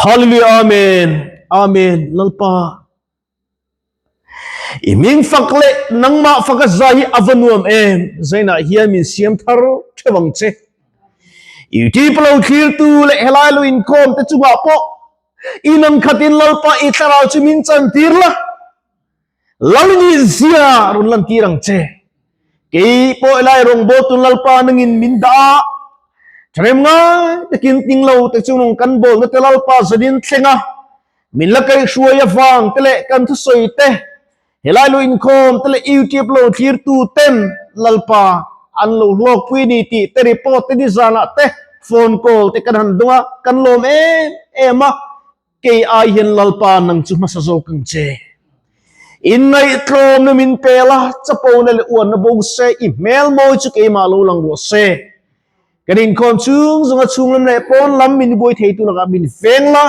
Hallelujah Amen Amen Lalpa I ming fak leh nangmah faka zai hi a va nuam em zainah hian min siam thar theuh ang che YouTube lo thlirtu leh helai lo inkhawm te chungah pawh i nang khatin Lalpa i thlarau chu min chantir la Lalni zia rawn lantir ang che. Kei pawh helai rawngbawltu Lalpa nangin min dah a, ṭhahnem ngai takin ting lo te chu nung kan bawlna te Lalpa zanin thleng a, min la kaihhruai avang te leh kan thusawi te, helai lo inkhawm te leh YouTube lo thlirtu ten Lalpa an lo hlawkpui ni tih te report te nizanah te phone call te kan han dawng a, kan lawm em em a. Kei ai hian Lalpa nang chu hmasa zawk ang che. Inngaihtlawmna min pe la, chapona leh uanna bo se, i hmel mawi chu keimah lo lang rawh se. Kan inkhawm chung zawnga chhunglam leh pawn lam min buai theitu lakah min veng la,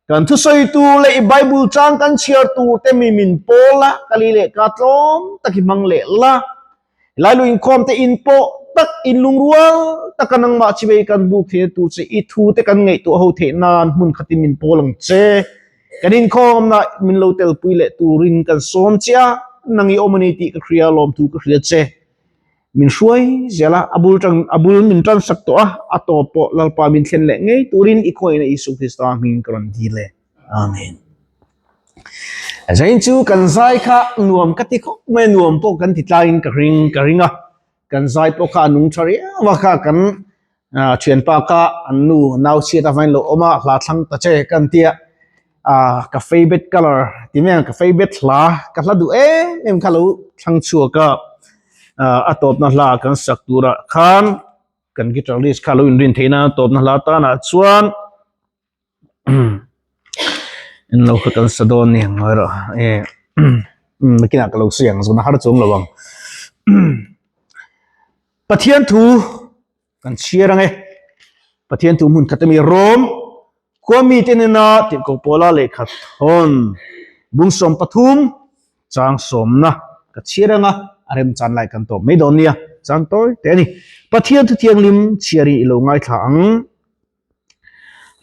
kan thusawitu leh i Bible chang kan chhiar tur te mi min pawl la, ka li leh ka tlawm tak i hmang leh la. Helai lu inkhawm te in pawh tak in lungrual taka nangmah chivei kan buk theihna tur che i thu te kan ngaihtuah ho theih nan hmun khatin min pawl ang che. Kan inkhawmna min lo telpui leh turin kan sawm che a, nang i awm a ni tih ka hria lawmthu ka hria che. Min hruai zel a, a bul tang a bul min tan sak tawh a, a tawp pawh Lalpa min thlen leh ngei turin i khawiahna Isua Krista hming ka rawn dil e. Amen. Zain chu kan zai kha nuam ka ti khawp mai nuam pawh kan ti tlaiin ka ring ka ring a kan zai pawh kha a nung tha riau a kha kan thianpa kha an nu nau chhiat avangin lo awm a hla thlang ta che kan tia ah ka favourite colour ti mai ang ka favourite hla ka hla duh em em kha lo thlang chhuak a ah a tawpna hla kan sak turah khan kan guitarist kha lo inrin theih nan a tawpna hla tanah chuan. En lo kha kan sa dawn ni ang erawh e nakinah ka lo sawi ang zawhna har chuang lo ang Pathian thu kan chhiar ang e Pathian thu hmun khat ami Rom khua mite nena tirhkoh pawla lehkha thawn bung 13 chang sawmna ka chhiar ang a a remchan lai kan tawp mai dawn nia chang tawi te a ni Pathian thu thianghlim chhiar hi i lo ngaithla ang.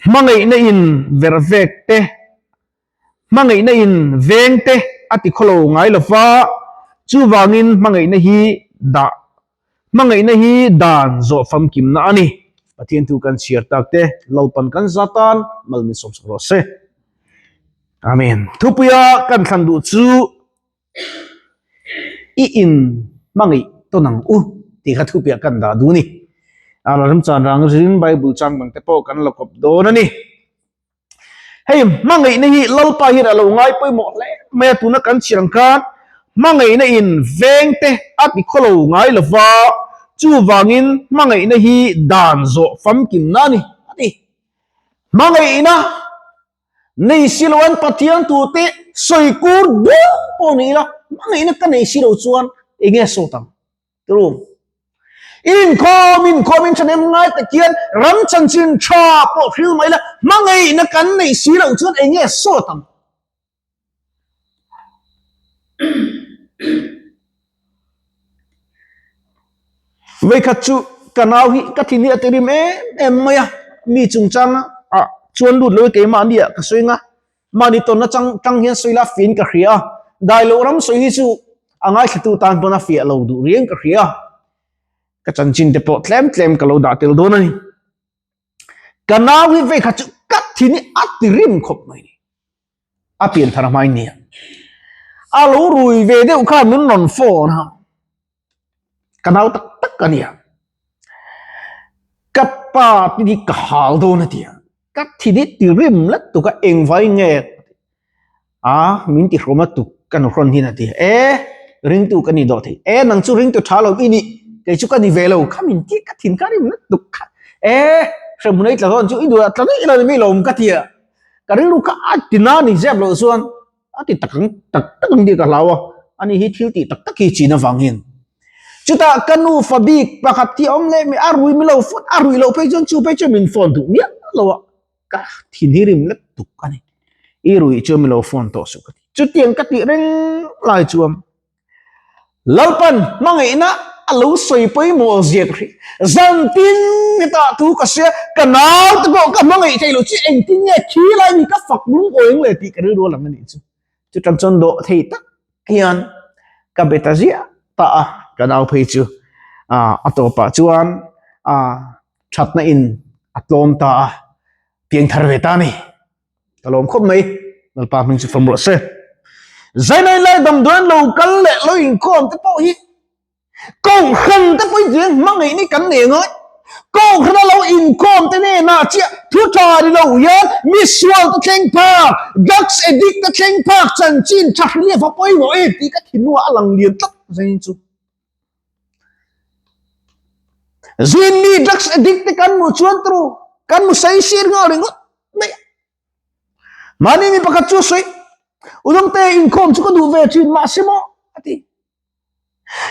Hmangaihna in vervek te, hmangaihna in veng te a ti khawlo ngai lo va, chuvangin hmangaihna hi dah, hmangaihna hi dan zawh famkimna a ni. Pathian thu kan chhiar tak te, Lalpan kan za tan mal min sawmsak rawh se. Amen. Thupuia kan thlan duh chu. I in hmangaih tawn ang u tih kha thupiah kan dah duh a ni. A remchan rang rin Bible chang dang te pawh kan la kawp dawn a ni. Hei hmangaihna hi Lalpa hian a lo ngai pawimawh hle mai a, tuna kan chhiar ang khan hmangaihna in veng te a ti khawlo ngai lo va, chuvangin hmangaihna hi dan zawh famkimna a ni a ti. Hmangaihna Nei si lo an Pathian tute sawi kur duah pawh ni ila, hmangaihna ka nei si lo chuan eng nge sawt ang? Tirung. Inkhawm inkhawm in ṭhahnem ngai tak hian ram chanchin ṭha pawh hril mai ila, hmangaihna kan nei si lo chuan eng nge sawt ang? Vawikhat chu ka nau hi ka thin hi a ti rim em em mai a, mi chungchang ah chuan lut lo i keimah nia ka sawi nga, mahni tawnna chang tang hian sawi la fiin ka hria a, dai loh ram sawi hi chu a ngaithlatu tan pawn a fiah lo duh riang ka hria a, ka chanchin te pawh tlem tlem ka lo dah tel dawn a ni. Ka nau hi vawikhat chu ka thin hi a ti rim khawp mai ni. A pian thar hmai nia. A lo rui ve deuh khan min rawn phone a. Ka nau tak tak a nia. Ka pa te hi ka hal dawn a tia. Ka thi hi ti rim let tuk a engvai nge a min ti hrawm a tuk ka nu hrawn hin a ti. E ringtu ka ni dawh thei. E nang chu ringtu tha lo i ni. Kei chu ka ni ve lo. Kha min ti ka thin kha rim let tuk kha. E hremhmun ei tla dawn chu i duh a tla daih lo ni mi lawm ka ti a. Ka rilru kha a ti na ni zep loh chuan a ti tak ang tak tak ang tih ka hlau a, ani hi thil tih tak tak hi chin avang hian. Chutah ka nu fa bik pakhat hi a awm leh mai, a rui mi lo phone, a ruih loh phei chuan chu phei chuan min phone duh miah lo a, ka thin hi rim lek tuk a ni. I ruih chuan mi lo phone tawh suh ka ti. Chutiang ka tih reng lai chuan Lalpan hmangaihna. a lo sawi pawimawh zia ka hria. Zantin hetah thu ka hria, ka naute pawh ka hmangaih thei lo chu engtin nge khi lai mi ka fak lungawi ang le tih ka rilru a lang a nih chu. Chutang chuan dawh thei tak hian ka be ta ziah ta a, ka nau phei chu a tawpah chuan thatna in a tlawm ta a, piangthar ve ta a ni. Ka lawm khawp mai, Lalpa hming chu fam rawh se. Zainai lai damdawiin lo kal leh lo inkhawm te pawh hi Kohhran te pawh hi tiang hmangaih ni kan nei angai. Kohhran a lo inkhawm te hnenah chiah thu tha ni lo hian mi sual te thleng phak, drugs addict te thleng phak chanchin tha hrilh va pawimawh em tih ka thinlungah a lang lian tlat zain chu. Zin mi drugs addict te kan hmuh chuan turu kan hmu saisir nghal ringawt mai a. Mahni mi pakhat chu a sawi, Udawngte inkhawm chu ka duh ve thin mahse maw a ti.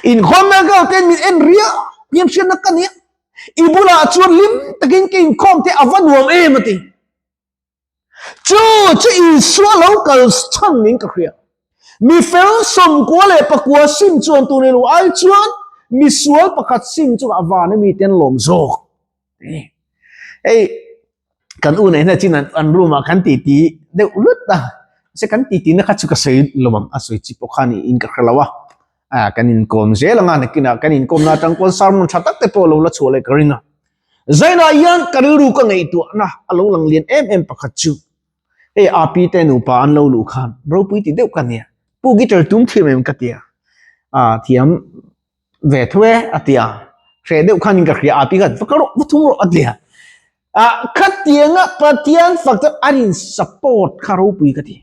Inkhawm vel ka ten min en ria pian hriatna ka nia. I bulah chuan hlim takin ka inkhawm te a va nuam em a ti. Chu chu Isua lo kal chhan niin ka hria. Mi fel sawmkua leh pakua sim chuan tur ni lo ai chuan mi sual pakhat sim chungah van a mite an lawm zawk. Hei kan u nei hna chin an room ah kan titi deuh lut a se kan titi na kha chu ka sawi lo ang a sawi chi pawh khan in ka hre lo a a kan in kawm zel anga nakinah kan in kawm na atang pawn sermon tha tak te pawh lo la chhuah leh ka ring a zainah hian ka rilru ka ngaihtuah na a lo lang lian em em pakhat chu hei api te nupa an lo luh khan ropui ti deuh ka nia pu guitar tum thiam em ka tia a thiam ve tho e a ti a hreh deuh khan in ka hria a pi khan va kal rawh va thum rawh a ti a a khatianga Pathian fak chu an in support kha ropui ka ti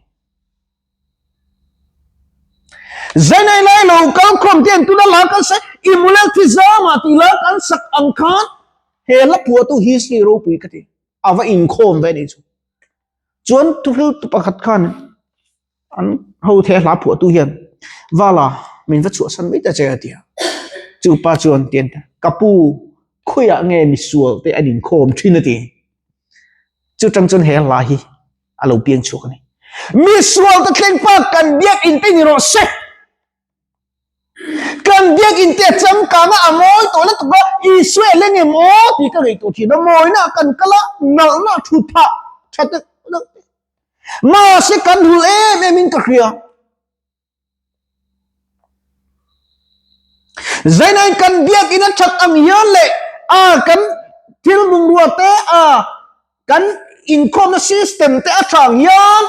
Zainai lai lo kal khawm te an tuna la kan sa i mulel thi zama ti la kan sak ang khan he hla phuah tu history ropui ka ti a va inkhawm ve ni chu chuan thuhril tu pakhat khan An ho the hla phuahtu hian Vala min va chhuahsan mai ta che a ti a. Chu pa chuan tian ka pu khawiah nge misual te an inkhawm thin a ti. Chu tang chuan he hla hi a lo piang chhuak a ni. Misual te thleng pa kan biak in te ni rawh se. Kan biak in te changkang a a mawi tawh lutuk a, Isua e leng em aw tih ka ngaihtuah thin a, mawina kan kal a, nalhna thut phah tha deuh deuh te. Mahse kan hul em em in ka hria. Zainain kan biak in a that ang hian leh a kan thil bungrua te a kan inkhawmna system te a tha ang hian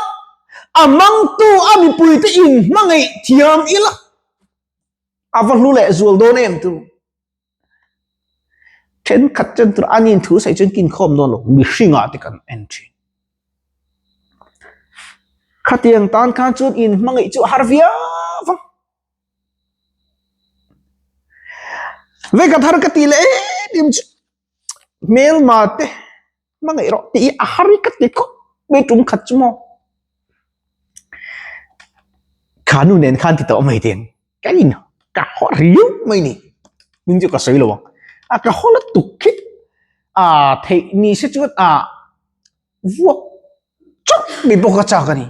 a mangtu a mipui te in hmangaih thiam ila a va hlu leh zual dawn em chu. Thenkhat chuan tur an in thu sawi chuan kin khawm dawn lo mihringah te kan en thin. Khatiang tan khan chuan in hmangaih chu a har viau a. Vekhat har ka tih leh em em chu hmelma te hmangaih rawh tih hi a har ka ti khawp mai tum khat chu maw. Kha nu nen khan ti tawh mai teng ka in ka haw riau mai ni min chu ka sawi lo ang a ka haw la tuk khi a theih ni se chuan a vuak chawp mai bawk a chak a ni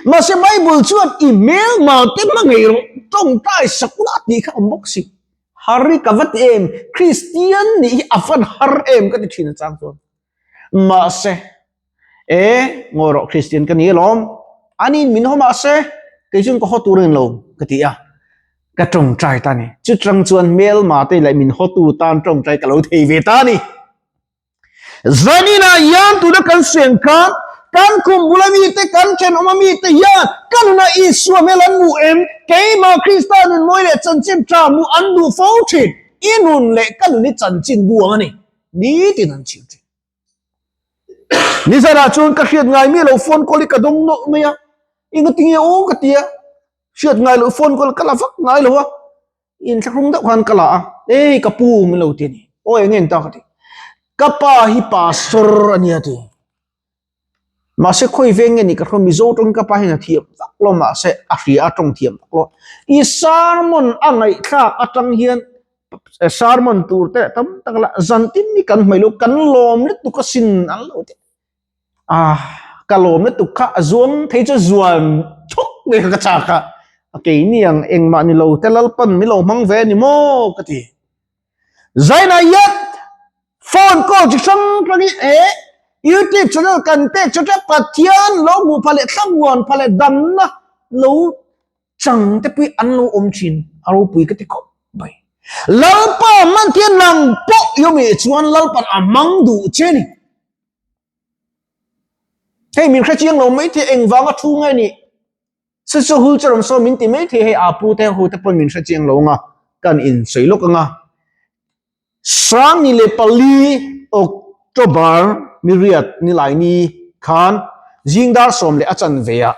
mahse bible chuan i hmelma te hmangaih rawh tawngtai sak ula tih kha awm bawk si har hi ka va ti em Kristian nih hi a van har em ka ti thin a chang chuan mahse e ngawi rawh Kristian ka ni alawm anin min haw mahse kei chuan ka haw tur a ni lo ka ti a ka tawngtai ta ni chutang chuan hmelma te leh min hawtu tan tawngtai ka lo thei ve ta a ni. Zaninah hian tuna kan siam khan kan kum bula mite, kan thenawma mite hian ka nunah Isua hmel an hmuh em? Keimah Krista nun mawi leh chanchin tha hmuh an duh fo thin. I nun leh ka nun hi chanchin buang a ni. Nitin an chhiar thin. Nizanah chuan ka hriat ngai miah lo phone call hi ka dawng nawlh mai a. Engatinge aw ka ti a. Hriat ngai loh phone call ka la vak ngai lo a. Inthlahrung deuh khan ka la a, Ei ka pu min lo ti a ni. Aw eng eng ta ka ti. Ka pa hi pastor a nia ti. Mahse khawi veng nge ni ka hria Mizo tawngin ka pa hian a thiam vak lo mahse a hria a tawng thiam vak lo. I sermon a ngaihthlak atang hian sermon tur te tam tak la zantin hi kan hmai lo kan lawm lutuk asin an lo ti. Ah, ka lawm lutuk kha a zuang thei chu zuan thuk mai kha ka chak a, a keini ang engmah ni lo te Lalpan min lo hmang ve a ni maw ka ti. Zaina hian phone call chi hrang hrang hi e YouTube channel kan pek chu ṭep Pathian lo hmuh phah leh thlamuan phah leh damna lo chang te pui an lo awm thin a ropui ka ti khawp mai. Lalpa hman thian nang pawh i awm eh chuan Lalpan a hmang duh che ni. Hei min hre chiang lo mai thei engvanga thu nge nih Chu chu hul chu rawn sawi min ti mai thei hei a pu te hu te pawn min hre chiang lo anga kan in sawi lawk anga Sangni leh pali October ni riat ni lai ni khan zingdar sawm leh a chanve ah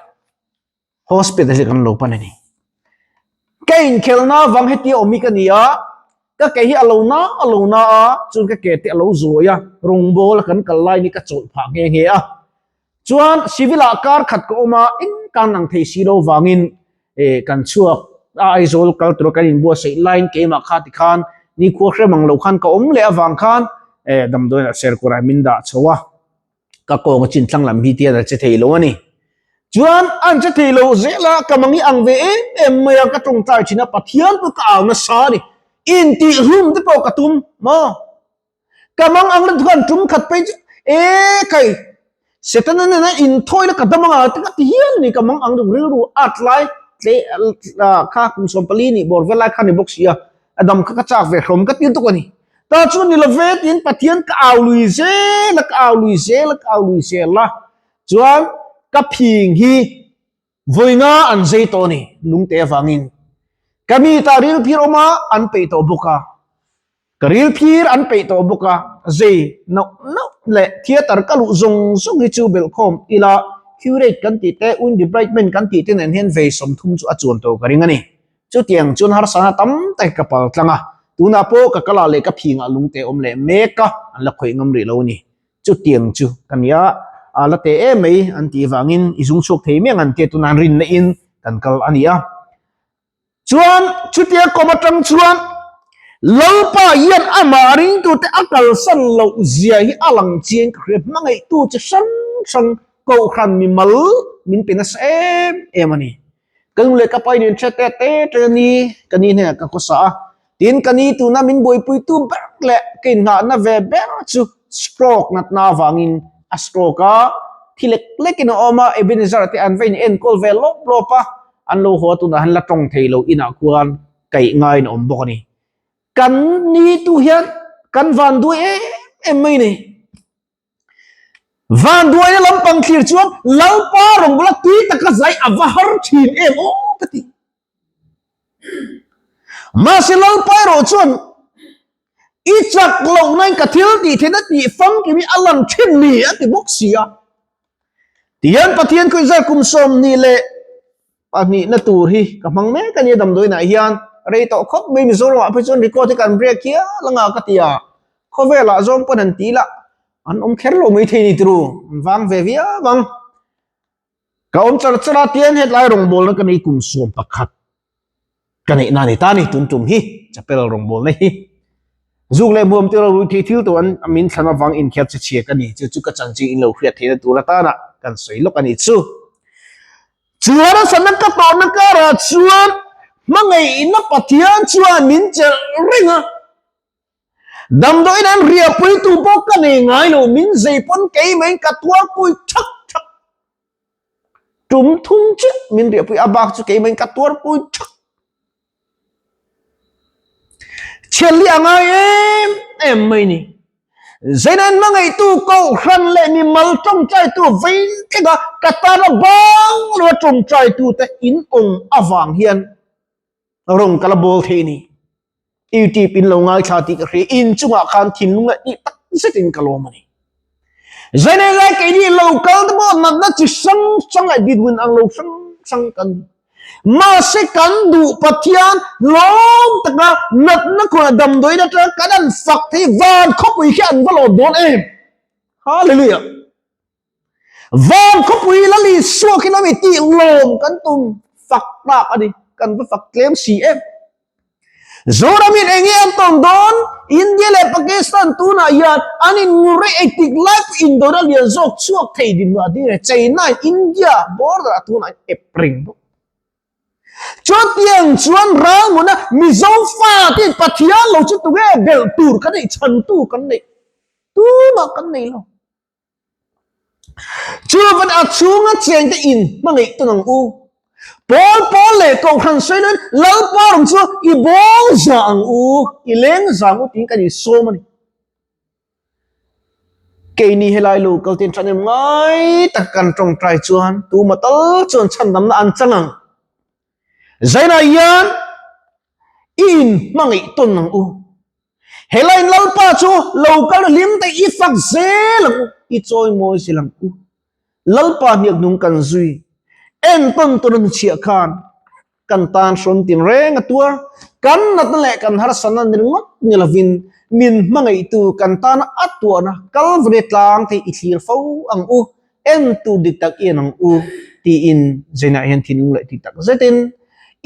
hospital hi kan lo pan a ni. Ka inkhelhna avang hetia awm hi ka ni a, ka ke hi a lo na a lo na a, chuan ka ke te a lo zuai a, rawngbawl a kan kal lai ni ka chawlh phah nghe nghe a. Chuan civil ah kar khat ka awm a, eng kan ang thei si lo vangin eh kan chhuak a Aizawl kal tura kan inbuatsaih laiin keimah kha tikhan nikhua hrem ang lo khan ka awm leh avang khan eh damdawiin ah serkawrah min dah chho a. Ka kawng a chin tlang lam hi tian a che thei lo a ni. Chuan an che thei lo zel a, ka mangi ang ve em em mai a, ka tawngtai thin a, Pathian pawh ka au nasa a ni. Intihhlum te pawh ka tum maw? Ka mang ang lutuk khan tum khat phei chu e kai Setana nena inthawina ka dam anga te ka ti hial a ni, ka mang ang lutuk rilru at lai tle kha kum 14 nih bawr vel lai kha ni bawk si a, a dam kha ka chak ve hlawm ka ti lutuk a ni. Ta chu ni lo ve tiin Pathian ka au lui zel a, ka au lui zel a, ka au lui zel a. Chuan ka phing hi vawiinga an zei tawh a ni, lungte avangin. Ka mi ta ril phir awm a, an peih tawh bawk a. Ka ril phir an peih tawh bawk a, zei nauh nauh leh theatre ka luh zawng zawng hi chu belhkhawm ila curate kan tih te, wound debridement kan tih te nen hian vei 30 chu a chuan tawh ka ring a ni. Chutiang chuan harsana tam tak ka pal tlang a, tunah pawh ka kala leh ka phingah lungte awm leh mek a, an la khawih ngam rih lo a ni. Chutiang chu ka nia, a la teh em mai an tih vangin i zung chhuak thei miang an tia tunah an rinna in kan kal a ni a. Chuan chutia kawm atang chuan Lalpa hian amah ringtute a kalsan loh zia hi a lang chiang ka hria, hmangaihtu chi hrang hrang Kohhran mimal min pe nasa em em a ni. Ka nu leh ka pa in hre te te te a ni, ka ni hnenah ka khawsa a. Tin, ka ni tuna min buaipuitu ber leh ka inngahna ve ber chu stroke natna avangin a stroke a, thi lek lekin a awm a, Ebenezer te an va in enkawl ve lawp lawp a, an lo haw a tunah han la tawng thei lo inah khuan kaih ngaiin a awm bawk a ni. Kan ni tu hian kan van duai em em mai ni. Vanduaina lampang thlir chuan Lalpa rawngbawla tui taka zai a va har thin em aw ka ti. Mahse Lalpa erawh chuan i chak lohnain ka thil tih theihna tih famkim hi a lan thin ni a ti bawk si a. Tihian Pathian khawi zar kum 22na tur hi ka hmang mek a nia damdawiinah hian rei tawh khawp mai Mizoramah phei chuan record hi kan break hial anga ka ti a. Khawvelah zawng pawn an ti lah an awm kher lo mai thei ni turu an vang ve viau ang. Ka awm char char a tian hetlai rawngbawlna ka nei kum 11 ka neih na ni ta ni tun tum hi chapel rawngbawlna hi. Zuk leh hmuam tira rui thei thil tur an min thlan avang inkhiat che chhia ka ni chu chu ka chanchin in lo hriat theihna tur atana kan sawi lawk a ni chu. Chuan a sana ka tawhna karah chuan hmangaihna Pathian chuan min chelh reng a. Damdawiin an riahpui tu pawh ka nei ngai lo, min zei pawn keimah in ka tuarpui thak thak. Tum thum chiah min riahpui a bak chu keimah in ka tuarpui thak. Chhiat hi a ngai em em mai ni. Zeinan hmangaihtu Kohhran leh mimal tawngtaitu vei tlenga ka tana bang lo a tawngtaitu te in awm avang hian Rawng ka la bawl thei ni. YouTube in lo ngaithla tih ka hria. In chungah khan thinlung leh tih tak zetin ka lawm a ni. Zainei lai keini lo kal te pawh natna chi hrang hrang leh dinhmun ang lo hrang hrang kan ni. Mahse kan duh Pathian lawm taka natna khawnah damdawiin atanga kan han fak thei van khawpui khi an va lawm dawn em. Hallelujah. Van khawpui la li suak in ami tih lawm kan tum fak tlak a ni, kan va fak tlem si em. Zoramin enge an tawn dawn, India leh Pakistan tunah hian an in ngur rei ei tik lai pawh indona lian zawk chhuak thei dinhmun a ding reng, China in India border ah tunah an ep reng bawk. Chutiang chuan ralmuna Mizo fate Pathian lo chu tunge belh tur kan neih chhantu kan neih tumah kan nei lo. Chuvan a chhunga chengte in hmangaih tawn ang u. Pawl pawl leh kohhran sawi loin Lalpa rawng chu i bawl za ang u, i leng za ang u tiin kan insawm a ni. Keini helai lo kal ten ṭhahnem ngai tak kan ṭawngṭai chuan tuma tal chuan chhandamna an chang ang. Zainah hian i inhmangaih tawn ang u. Helaiin Lalpa chu lo kal hlim te i fak zel ang u, i chawimawi zel ang u. Lalpa hniak nung kan zui entawn tawn a hnuchhiah khan kan tan hrawn tin reng a tuar. Kan natna leh kan harsatna ni ringawt ni lovin min hmangaihtu kan tana a tuahna Kalvary tlang te i thlir fo ang u. En tur dik tak i en ang u tiin Zainah hian thinlung leh tih tak zetin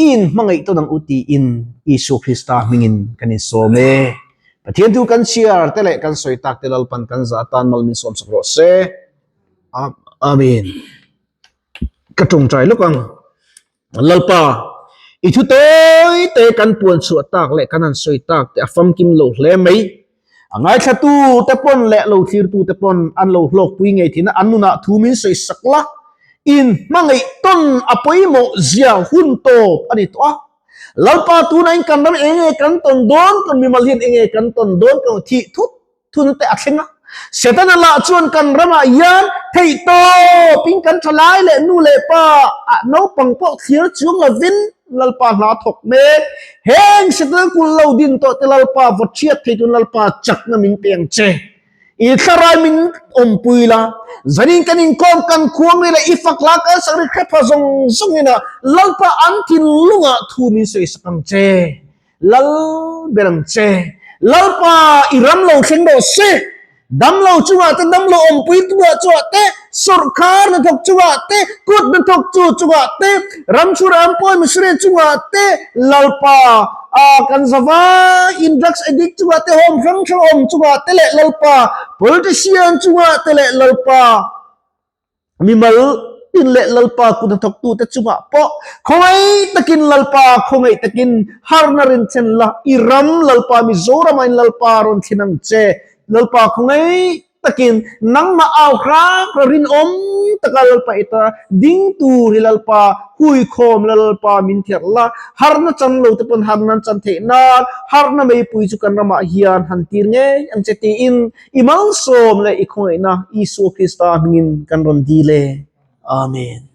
i inhmangaih tawn ang u tiin Isua Krista hmingin kan insawm e. Pathian thu kan chhiar te leh kan sawi tak te Lalpan kan zah atan mal min sawm sak rawh se. Amen. Ka tawngtai lawk ang. Lalpa, i thu tawi te kan puan chhuah tak leh kan han sawi tak te a famkim lo hle mai. A ngaithlatu te pawn leh lo thlirtu te pawn an lo hlawkpui ngei thin a, an nunah thu min sawi sak la, in hmangaih tawn a pawimawh zia hun tawp a ni tawh a. Lalpa, tunah in kan ram eng nge kan tawn dawn, kan mimal hian eng nge kan tawn dawn kan thih thut thun te a thleng a. Setana lah chuan kan ramah hian theih tawpin kan tha lai leh nu leh pa ah naupang pawh thlir chuang lovin Lalpa hla thawk mek. Heng Setana kul lo din tawh te Lalpa vaw thiat thei tun Lalpa chakna min pe ang che. I thlarai min awmpui la, zanin kan inkawm kan khuang ri leh i fak la kan sak ri hrepha zawng zawngin a Lalpa an thinlungah thu min sawi sak ang che. Lal ber ang che. Lalpa i ram lo thleng rawh se. Damlo chungah te, damlo awmpui tungah chungah te, sawrhkar hnathawk chungah te, kut hnathawk chu chungah te, ram chhura an pawi missionary chungah te, Lalpa a kan zavai in drugs addict chungah te, home hrang hrang awm chungah te leh Lalpa politician chungah te leh Lalpa Mimal tin leh Lalpa kut hnathawktute chungah pawh khawngaih takin Lalpa khawngaih takin harna rinchen la, i ram Lalpa Mizoramah in Lalpa rawn thlen ang che. Lalpa khawngaih takin nangmah au hrang hrang rinawm taka Lalpa i ta ding tur hi Lalpa huikhawm la Lalpa min therh la, harna chan lo te pawn harna an chan theih nan harna meipui chu kan ramah hian han tir ngei ang che tiin I malsawm leh i khawngaihna Isua Krista hmingin kan rawn dil e. Amen.